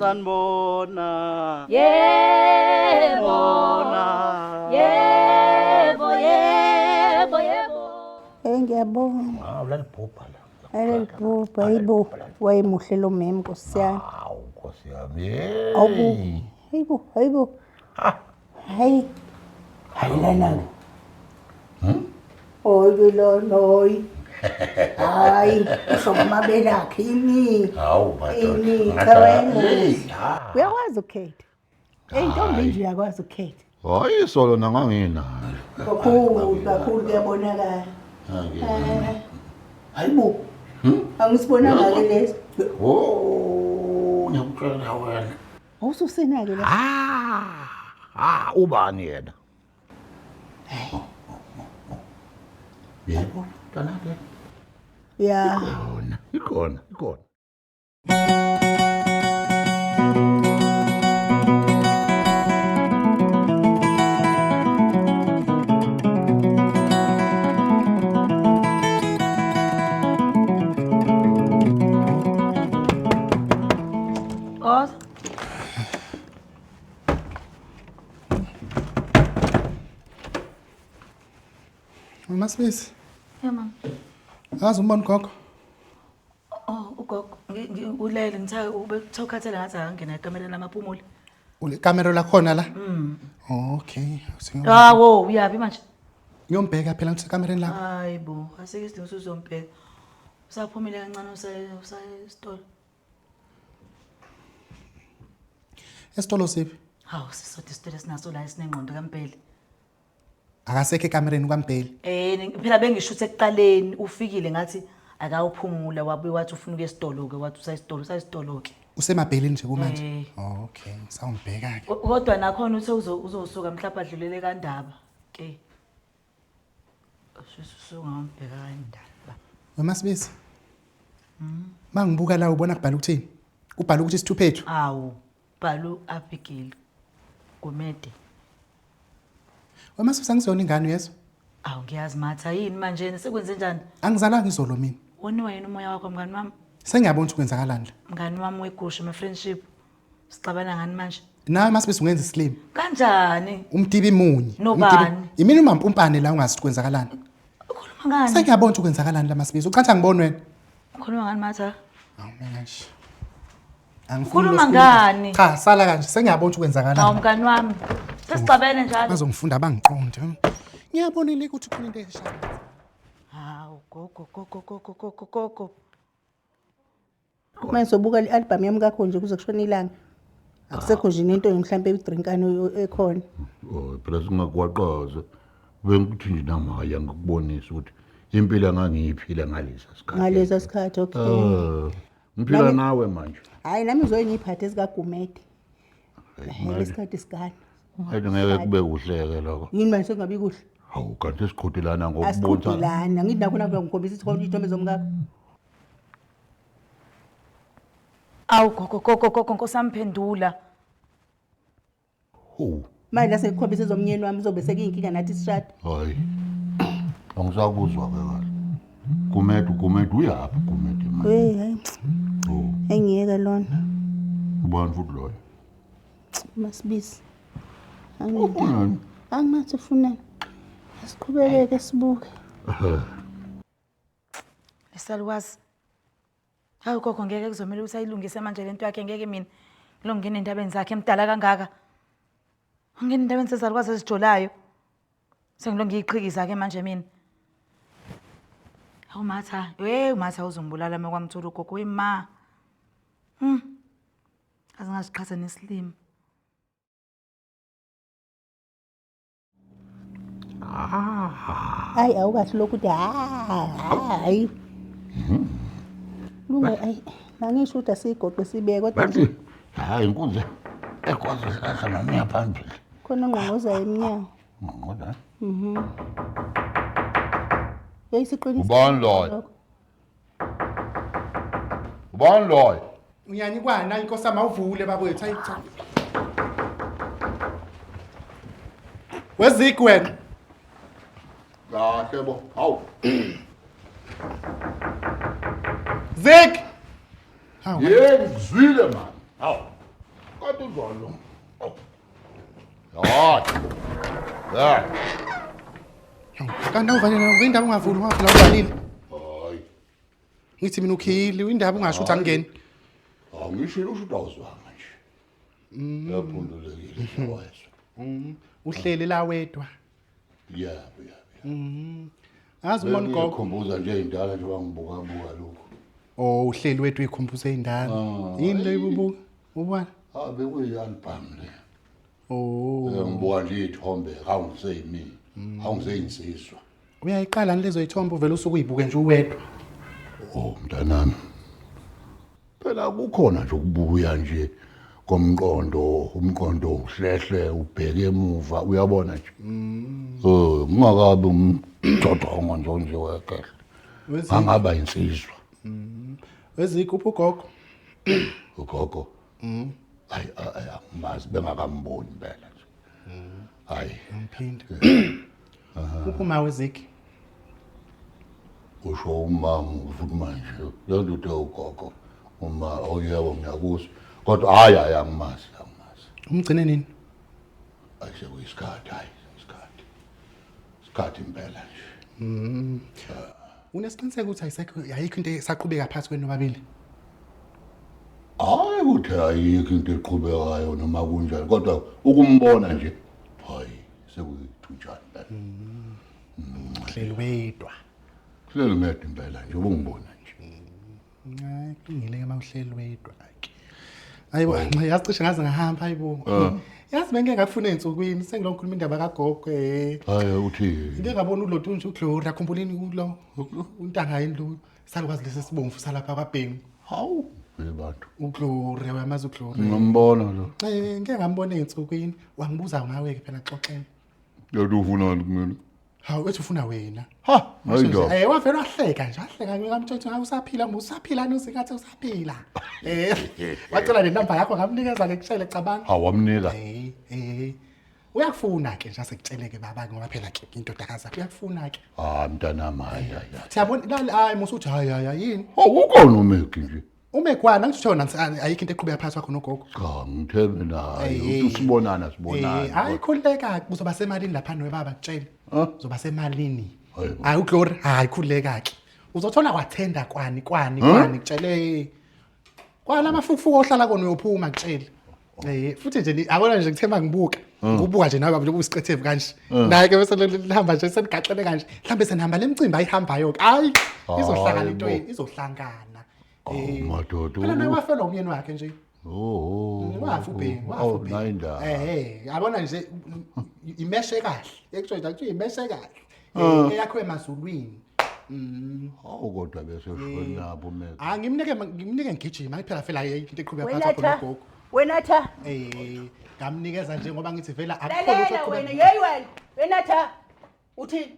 Sanibona. Yebo. Bona. Yebo, yebo, yebo. Eh ngiyabonga. Hawu lalibhubha la. Alelibhubha hayibo wayemuhle lo mem Nkosi yami. Hawu Nkosi yami. Hey. Awu hayibo hayibo. Hayi. Hayi lana. Oy lona oy. Hayi usho ngamabele akhe ini. Hawu madoda. Ini Ngathi- cha wayemuhle. Hey, ha. Uyakwazi ukukhetha. Hey intombi nje uyakwazi ukukhetha. Hayi solo nanganginayo. Kakhulu kakhulu kuyabonakala. Anginayo. Hayibo. Angisibonanga ke leso. Oh, ngiyakutshela wena. Awususena ke la. Ah, ah, ubani yena? Yebo, mntanake. Ya. Ikhona, ikhona, ikhona. Oz. Mama Sibisi, Yeah, mama. akazi umbona ugogo. Oh, ugogo ulele ngithe ube ukhathele ngathi akangena ekamereni lamaphumulo. Ule kamero lakhona la? Okay. Hawo, uyapi manje? Ngiyombheka phela ngithi ekamereni lakho. Hayi bo, asike isidingo usuzombheka. Usaphumile kancane usaye usaye esitolo. Esitolo siphi? Hawu, sisodwa isitolo esinaso la esinengqondo kaMpele. Akasekho ekamereni kwaMbhele. Eh, phela bengishuthe ekuqaleni ufikile ngathi akawuphumula wabuye wathi ufuna ukuya esitolo ke wathi usayisitolo usayisitolo ke. Usemabheleni nje kumanje. Eh. Okay, sawumbheka ke. Kodwa nakhona uthe uzosuka mhlawumbe adlulele kaNdaba ke. Ususuka kaNdaba. Mama Sibisi. Mangibuka la ubona kubhala ukuthini? Kubhala ukuthi isithuphethu. Awu, bhalu Abigail Gumede. Mama Sibisi angizona ingane uyezwa? Awu ngiyazi matha yini manje sekwenze njani? Angizalanga izolo mina. Woniwa yini umoya wakho mngani wami? Sengiyabona ukuthi kwenzakalani la. Mngani wami wegusha my friendship. Sixabana ngani manje? Nawe Masibisi ungenza isilima. Kanjani? Umtibi munye. Nobani? Imini umampumpane la ungazi ukuthi kwenzakalani. Ukhuluma ngani? Sengiyabona ukuthi kwenzakalani la Masibisi. Ucathi angiboni wena. Ukhuluma ngani matha? Awu mina nje. Angifuni Ukhuluma lokhu. ngani? Cha, sala kanje. Sengiyabona ukuthi kwenzakalani. Hawu mngani wami. Sesixabene njalo. Bazongifunda bangiqonde. Ngiyabonile ukuthi khona into eshaya. Hawu gogo gogo gogo gogo gogo. Manje sobuka i-album yami kakho nje kuze kushone ilanga. Akusekho nje nento mhlawumbe idrinkane ekhona. Oh, phela singakwaqaza. Bengikuthi nje namaya ngikubonisa ukuthi impilo engangiyiphila ngalesa sikhathi. Ngalesa sikhathi okay. Eh, ngiphila nawe manje. Hayi nami ngizoye ngiyiphathe ezikaGumede. Lesikhathi sigana. Hayi ngeke kube kuhle ke lokho. Yini manje sekungabi kuhle? Hawu kanti siqhudelana ngokubonisa. Asiqhudelana. Ngithi nakho nakho ngikhombisa ukuthi khona iy'thombe zomkakho. Awu gogo gogo gogo nkosamphendula. Ho, Manje la sengikhombisa ezomnyeni wami zobe sekuyinkinga nathi sishada. hayi. Angisakuzwa ke kahle. Gumede, Gumede uyaphi Gumede manje? Hey hayi. Oh, Engiyeke lona. ubani futhi loyo? Masibisi. Ufunani? Angimathi ufunani. Asiqhubekeke sibuke. Lesalukazi. Hawu gogo ngeke kuzomela ukuthi ayilungise manje lento yakhe ngeke mina. Lo ngene endabeni zakhe emdala kangaka. Angene endabeni sezalukazi ezijolayo. Sengilo ngiyiqhikiza ke manje mina. Hawu matha, hey matha uzongibulala uma kwamthola ugogo wema. Azingaziqhatha nesilimo. Hayi awukahle lokhu ukuthi hayi. Lunga ayi angisho ukuthi asigoqe sibeke kodwa nje Bathi hayi inkunzi ekwazi sasa noma phambili. khona ongqongozayo emnyango. Ngoba Yayisiqinisa. Ubani loyo? Ubani loyo? Uyanikwana inkosi amawuvule bakwethu. Hayi cha. Weziki wena. Kahle bo. Hawu. Zik. Hawu. Yebo ngizwile man. Hawu. Awuzwa lo. Hayi. Ya. Kanti awuvalile indaba ungavuli wavula uvalile. Hayi. Ngithi mina ukhiyile indaba ungasho ukuthi angingeni. Angishilo usho ukuthi awuzwanga nje. Yaphundulekile wayezwa. Uhleli la wedwa. Yebo, yebo. Ngazi ubona ugogo. Ngikhumbuza nje indala nje wangibuka buka lokho. Oh uhleli wedwa uyikhumbuza indala. Yini le ububuka? Ubona? Ah bekuyi-album le. Oh. Ngibuka nje iy'thombe awungiseyimina. Awungiseyinsizwa. Uyayiqala lezo yithombe uvela usuke uyibuke nje uwedwa. Oh mntanami. Phela kukhona nje ukubuya nje komqondo, umqondo uhlehle ubheke emuva uyabona nje. Oh ngingakabi umdodongo nje nje wekehle. Angaba insizwa. Wezikuphi ugogo? Ugogo. Hayi angimazi bengakamboni impela nje. Hayi Ngiphinde. Uphi uma weziki? Usho umama futhi manje le nto ugogo uma oyebo ngiyakuzwa kodwa hayi hayi angimazi angimazi. Umgcine nini? Ayisekuyisikhathi hayi isikhathi. Isikhathi impela nje. Unesiqiniseko ukuthi ayisekho ayikho into esaqhubeka phakathi kwenu nobabili? Hayi ukuthi ayikho into eqhubekayo noma kunjani kodwa ukumbona nje hayi sekuyithunjani impela. Uhleli wedwa. Hleli ngedwa impela nje ubungibona nje. Hayi kulungile ke mawuhleli wedwa ke. Hayibo yazi cishe ngaze ngahamba hayibo. Yazi bengeke ngakufuna ensukwini sengilokhu ngikhuluma indaba kagogo eh. Hayi uthi Into engabona uLotu nje uGlory akhumbulini kulo untanga yini lo salukwazi lesi sibomvu salapha kwaBhengu. Hawu bantu. uGlory uyamazi uGlory. Ngambona lo. Eh ngeke ngambona ensukwini wangibuza ngawe ke phela xoxeni. Yathi ufunani kumina? Hawu ethi ufuna wena. Ha, hayi ndaba. Eh wavela wahleka nje wahleka ngamtshela ukuthi usaphila usaphila nosikhathi usaphila. Eh wacela le number yakho ngamnikeza ke kushele cabanga. Ha wamnika. Eh uyakufuna ke nje asekutsheleke baba ngoba phela ke indodakazi yakho uyakufuna ke. Ah mntanami hayi hayi. Siyabona hayi musuthi hayi hayi yini? Awukona umeki nje. Umekwana ngisho wena ayikho into eqhubeka phakathi kwakho nogogo. Cha ngithe mina hayi uthi sibonana sibonana. Hayi khululeka uzoba semalini lapha nowe baba kutshela. Uzoba semalini. Hayi uGlory hayi khululeka ke. Uzothola kwathenda kwani kwani kwani kutshele. Kwala amafukufuku ohlala kona uyophuma kutshele. Eh futhi nje abona nje ngithemba ngibuka. Ngibuka nje nawe baba njengoba usiqethevu kanje. Naye ke bese lihamba nje senigaxele kanje. Mhlambe senihamba lemcimbi ayihambayo ke. Hayi izohlangana into yini izohlangana. Madoda. Phela naye wafelwa umyeni wakhe nje. Oh. Wafa uBhengu, wafa uBhengu. Eh, yabona nje imeshe kahle. Ekusho nje kuthiwa imeshe kahle. Eyakhiwe emazulwini. Hawu kodwa bese shona lapho meke. Ah ngimnike ngigijima phela phela into eqhubeka phakathi kwakho nogogo. Wena tha. Eh ngamnikeza nje ngoba ngithi vela akukho lutho wena yeyi wena. Wena tha. Uthini?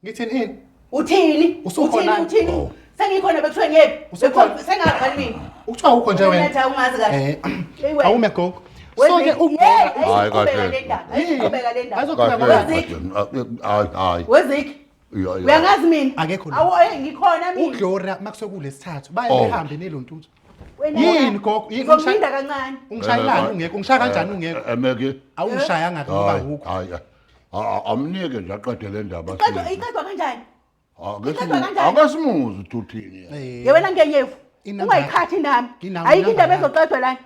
Ngithini ini? Uthini? Usukhona? Uthini? Sengikhona bekuthiwe ngephi? Sengaqali mina. Ukuthiwa ukho nje wena. Wena tha ungazi kahle. Eh. Awume gogo. So ke Hayi kahle. Ayiqhubeka le ndaba. Hayi hayi. Weziki. Uyangazi mina? Akekho lo. Awu ngikhona mina. uGlory makusekulesithathu baye behambe nelontuthu. Yini gogo? Yini ngizokulinda kancane. Ungishayelani ungekho? Ungishaya kanjani ungekho? Emeke. Awungishayanga ngoba awukho. Hayi. Amnike nje aqede le ndaba. Iqedwa kanjani? Akasimuzi uthini. Ye wena ngenyevu. Ungayikhathi nami. Ayikho indaba ezoqedwa la.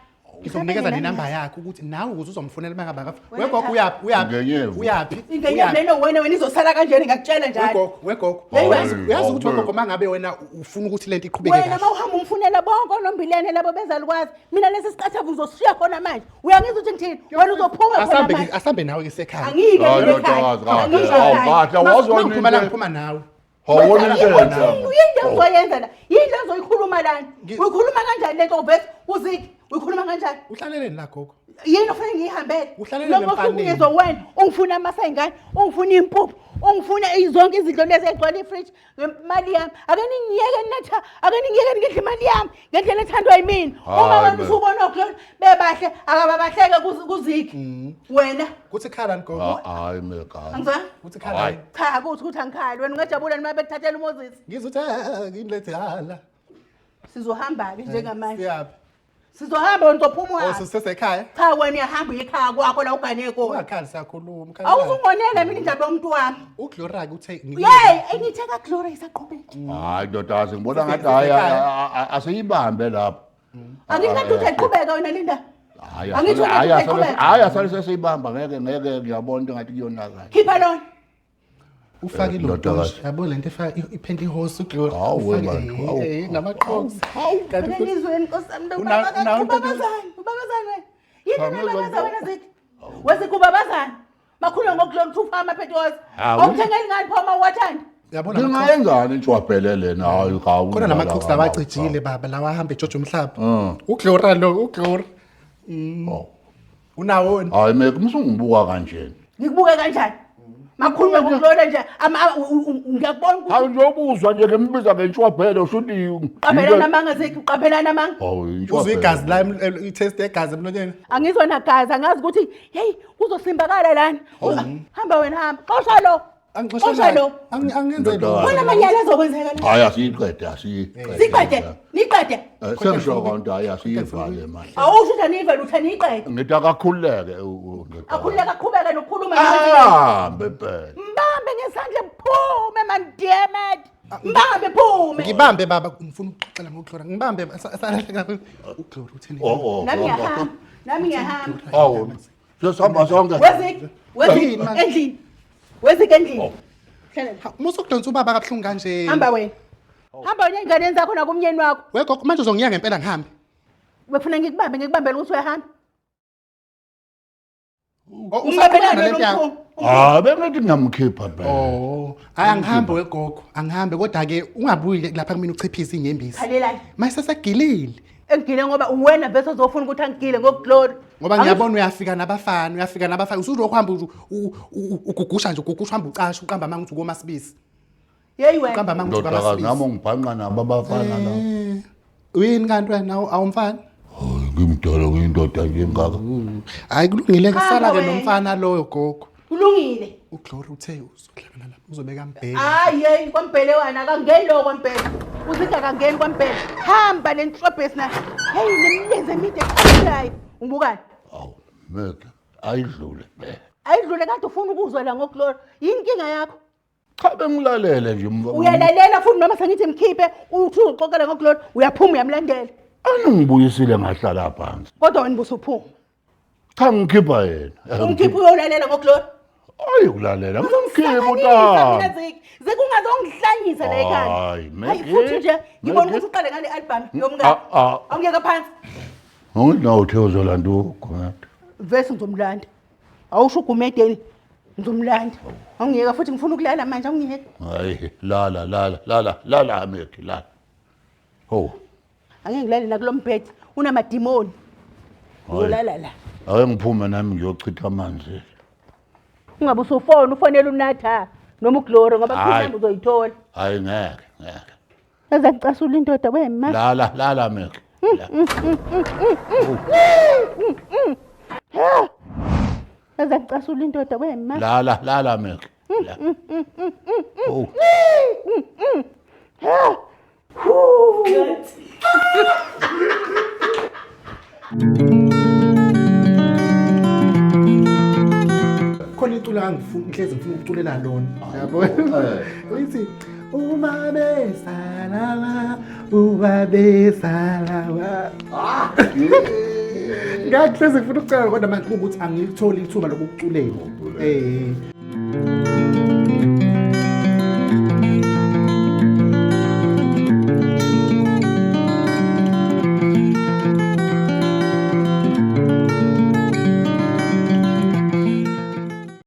Ngizokunikeza nenamba yakho ukuthi nawe ukuze uzomfonela mangaba wegogo uyaphi uyaphi uyaphi. Ingenyevu leno wena wena izosala kanjena ngakutshela njalo. Wegogo wegogo. Uyazi ukuthi wegogo mangabe wena ufuna ukuthi lento iqhubeke kahle. Wena mawuhamba umfunela bonke onombilene labo bezalukwazi. Mina lesi siqathavu uzosishiya khona manje. Uyangizwa ukuthi ngithini? Wena uzophuma khona manje. Asambe nawe ke sekhaya. Angike ekhaya. Awukahle ngiphuma nawe. Awona into yini ozoyenza la? Yini ozoyikhuluma lana? Uyikhuluma kanjani lento ubethe uziki? Uyikhuluma kanjani? Uhlaleleni la gogo? Yini ofanele ngiyihambele? Uhlaleleni Lokho ngizwe wena ungifuna amasayingane, ungifuna impuphu, ungifuna zonke izinto lezi egcwele ifridge ngemali yami. Ake ningiyeke natha, ake ningiyeke ngidle imali yami ngendlela ethandwa yimina. Uma wena usubona oGlory bebahle akababahleke kuziki. Wena kuthi khalani gogo? Hayi meka. Angizwa? Kuthi khalani? Cha akuthi ukuthi angikhali. Wena ungajabula noma bekuthathela uMoses. Ngizothi ngilethe hala. Sizohamba-ke njengamanje. Siyaphi? Sizohamba wena uzophuma Oh, uhambe. sisesekhaya? Cha wena uyahamba uye ekhaya kwakho la ugane khona. Ungakhali siyakhuluma. Awuzungonela mina indaba yomuntu wami. uGlory uthe Yeyi, engithe kaGlory isaqhubeka. Hayi ndodazi ngibona ngathi Sise- hayi sisekhaya. asiyibambe lapho. Angithi kade uthi ayiqhubeka wena Linda. Hayi Angithi wena hayi uthi ayiqhubeke. hayi asale sesiyibamba ngeke ngeke ngiyabona into ngathi kuyonakala. Khipha lona. Ufake Eh, lo ndodakazi. nto yabo lento efaka ipantyhose uGlory. Hawu, we Ufake, bantu, hawu. namaqhoks. Kanti futhi Elizweni Nkosi yami Una- ubabazana, ubabazana wena. Yini Cha, ubabaza wena Ziki? Weziki ubabazana. Makhulu ngoGlory uthi ufaka ama-pantyhose. Hawu. Awuthengeli ngani pho uma uwathanda? yabona amaqhoks. Ngingayenzani intshwabhele lena hayi hawu. Khona namaqhoks lawa acijile baba lawa ahamba ejoja umhlaba. Mm. uGlory lo uGlory Oh. unawo Hayi meke musungibuka kanjena. Ngikubuke kanjani? Makhulume ngoGlory nje ngiyakubona ukuthi Hayi nje ubuzwa nje ngimbiza ngentshwabhele ushuthi uqaphelana amanga Ziki, uqaphelana amanga. Hawu uzwe intshwabhele. igazi la i-test yegazi emlonyeni. Angizwa nagazi, angazi ukuthi hey kuzosimbakala lana. Hamba wena hamba. Xosha lo. Xosha lo. Angenze Ndoda. Khona amanyala azokwenzeka la. Hayi asiyiqede asiyiqede. Siqede, niqede. Sengisho konke hayi asiyivale manje. Awusho ukuthi aniyivele uthi aniyiqede. Ngithi akakhululeke Akhululeka aqhubeke nokukhuluma. Ahambe phela. Mbambe ngesandla phume man damn it. Mbambe phume. Ngibambe baba ngifuna ukuxoxela ngoGlory. Ngibambe uGlory utheni? Oh oh. Nami ngiyahamba. Nami ngiyahamba. Hawu. Sesihamba sonke. Weziki, weziki Yini manje? endlini. Weziki endlini. Oh. Hlala la. Musa ukudonsa ubaba kabuhlungu kanje. Hamba wena. Hamba wena ey'nganeni zakho nakumyeni wakho. We gogo manje uzongiya ngempela ngihambe. Befuna ngikubambe ngikubambele ukuthi uyahamba. Oh, Umbambelani usaqhubeka wena nalento yakho. umkhulu. Ah bengithi ngiyamkhipha phela. Oh, hayi angihambe wegogo, angihambe kodwa ke ungabuyi lapha kumina uchiphise inyembezi. Khalelani. Mase sesegilile. Engigile ngoba uwena vese ozofuna ukuthi angigile ngokuGlory. Ngoba ngiyabona uyafika nabafana, uyafika nabafana. Usuzokuhamba ugugusha nje, ugugusha uhamba ucasha, uqamba amanga uthi ukomasibisi. Yeyi wena. Uqamba amanga uthi Ndodakazi nami ukomasibisi. ngibhanqa nabo abafana la. Eh, Uyini kanti wena awumfana? Hayi ngimdala ngiyindoda nje ngaka. Hayi kulungile ke sala ke Hamba wena. nomfana loyo gogo. Kulungile. uGlory uthe uzohlangana lapha, uzobeka mbhele. Hayi yeyi kwambhele wena akangeni lo kwambhele. Uzithi akangeni kwambhele. Hamba nenhlobhesi na. Hey nemilenze emide eqhamukayo. Ungibukani? Hawu meke ayidlule phela. Ayidlule kade ufuna ukuzwa la ngoGlory. Yini inkinga yakho? Cha bengilalele nje Uyalalela futhi noma sengithi mkhiphe uthi uxoxela ngoGlory uyaphuma uyamlandela. Aningibuyisile ngahlala phansi. Kodwa wena busuphuma. Cha ngikhipha yena. Umkhiphe uyolalela ngoGlory. Ayi kulalela. Ngimkhipha Uzongihlanyisa mina utata. Ziki. Ziki ungazongihlanyisa la ekhaya. Hayi, Hayi Maggie. futhi nje ngibona Maggie. ukuthi uqale ngale album yomngane. Ah, ah. Awungiyeka phansi. Angithi nawe uthe uzolanda uGumede. Vese ngizomlanda. Awusho uGumedeni ngizomlanda. Awungiyeka futhi ngifuna ukulala manje awungiyeka. Hayi lala lala lala lala Maggie lala. Ho. Angeke ngilale nakulo mbhede unamadimoni. Ngiyolala la. Ake ngiphume nami ngiyochitha amanzi. Ungabe usufona ufonela unatha noma uGlory ngoba Hayi. kuhlamba uzoyithola. Hayi ngeke ngeke. Eza ngicasula indoda wema. Lala lala Maggie. La. Eza ngicasula indoda wema. Lala lala Maggie. La. Oh. Khona iculo angifuni ngihlezi ngifuna ukuculela lona. Yabo. Uyithi uma besalala, uma besalala. Ngakuhlezi ngifuna ukucela kodwa manje kuwukuthi angilitholi ithuba lokuculela. Eh.